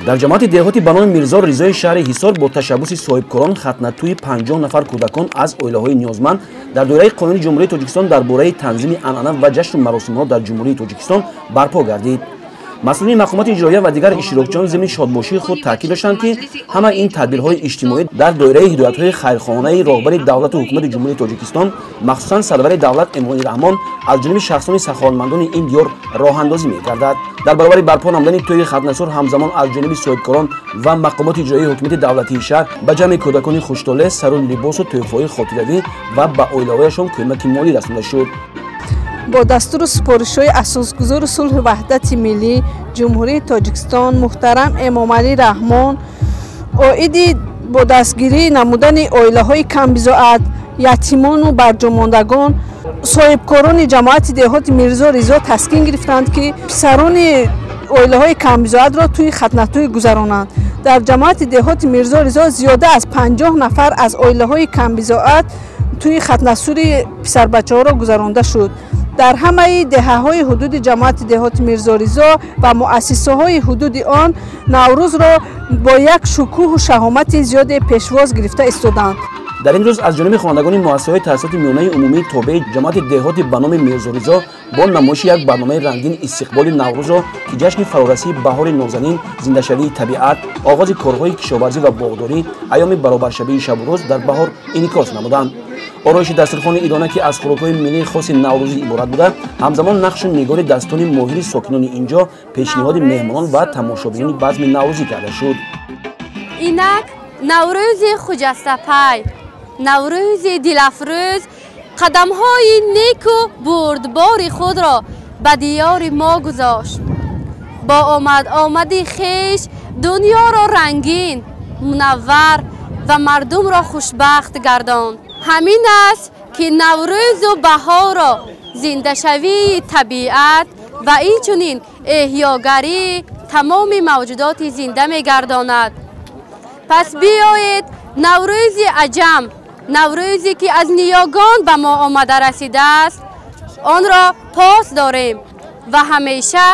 Дар ҷамоати деҳоти ба номи Мирзо Ризои шаҳри Ҳисор бо ташаббуси соҳибкорон хатнатӯи 50 нафар кӯдакон аз оилаҳои ниёзманд дар доираи қонуни Ҷумҳурии Тоҷикистон дар бораи танзими анъана ва ҷашну маросимҳо дар Ҷумҳурии Тоҷикистон барпо гардид. Масъулини мақомоти иҷроия ва дигар иштирокчиён зимни шодбошии худ таъкид доштанд, ки ҳама ин тадбирҳои иҷтимоӣ дар доираи ҳидоятҳои хайрхоҳонаи роҳбари давлату ҳукумати Ҷумҳурии Тоҷикистон, махсусан сарвари давлат Эмомалӣ Раҳмон, аз ҷониби шахсони саховатмандони ин диёр роҳандозӣ мегардад. Дар баробари барпо намудани тӯйи хатнасур ҳамзамон аз ҷониби соҳибкорон ва мақомоти иҷроии ҳукумати давлатии шаҳр ба ҷамъи кӯдакони хуштолеъ сару либосу тӯҳфаҳои хотиравӣ ва ба оилаҳояшон кӯмаки молӣ расонда шуд. Бо дастуру супоришҳои асосгузори сулҳу ваҳдати миллӣ Ҷумҳурии Тоҷикистон муҳтарам Эмомалӣ Раҳмон оиди бо дастгирӣ намудани оилаҳои камбизоат, ятимону барҷомондагон, соҳибкорони ҷамоати деҳоти Мирзо Ризо таскин гирифтанд, ки писарони оилаҳои камбизоатро тӯи хатнатӯй гузаронанд. Дар ҷамоати деҳоти Мирзо Ризо зиёда аз 50 нафар аз оилаҳои камбизоат тӯи хатнасури писарбачаҳоро гузаронда шуд. Дар ҳамаи деҳаҳои ҳудуди ҷамоати деҳоти Мирзо Ризо ва муассисаҳои ҳудуди он Наврӯзро бо як шукӯҳу шаҳомати зиёде пешвоз гирифта истоданд. Дар ин рӯз аз ҷониби хонандагони муассисаҳои таҳсилоти миёнаи умумии тобеи ҷамоати деҳоти ба номи Мирзо Ризо бо намоиши як барномаи рангин истиқболи Наврӯзро, ки ҷашни фарорасии баҳори нозанин, зиндашавии табиат, оғози корҳои кишоварзӣ ва боғдорӣ, айёми баробаршавии шабу рӯз дар баҳор инъикос намуданд. Ороиши дастурхони идона, ки аз хӯрокҳои миллии хоси наврӯзӣ иборат буда, ҳамзамон нақшу нигори дастони моҳири сокинони инҷо пешниҳоди меҳмонон ва тамошобинони базми наврӯзӣ карда шуд. Инак Наврӯзи хуҷастапай, Наврӯзи дилафрӯз қадамҳои неку бурдбори худро ба диёри мо гузошт. Бо омад омади хеш дунёро рангин, мунаввар ва мардумро хушбахт гардонд. Ҳамин аст, ки Наврӯзу баҳорро зиндашавии табиат ва инчунин эҳёгарии тамоми мавҷудоти зинда мегардонад. Пас биёед Наврӯзи аҷам, Наврӯзе ки аз ниёгон ба мо омада расидааст, онро пос дорем ва ҳамеша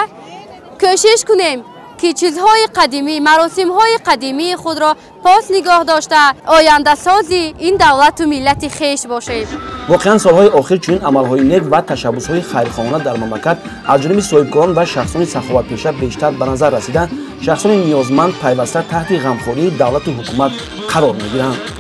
кӯшиш кунем, ки чизҳои қадимӣ, маросимҳои қадимии худро пос нигоҳ дошта, ояндасози ин давлату миллати хеш бошем. Воқеан, солҳои охир чунин амалҳои нек ва ташаббусҳои хайрхоҳона дар мамлакат аз ҷониби соҳибкорон ва шахсони саховатпеша бештар ба назар расида, шахсони ниёзманд пайваста таҳти ғамхории давлату ҳукумат қарор мегиранд.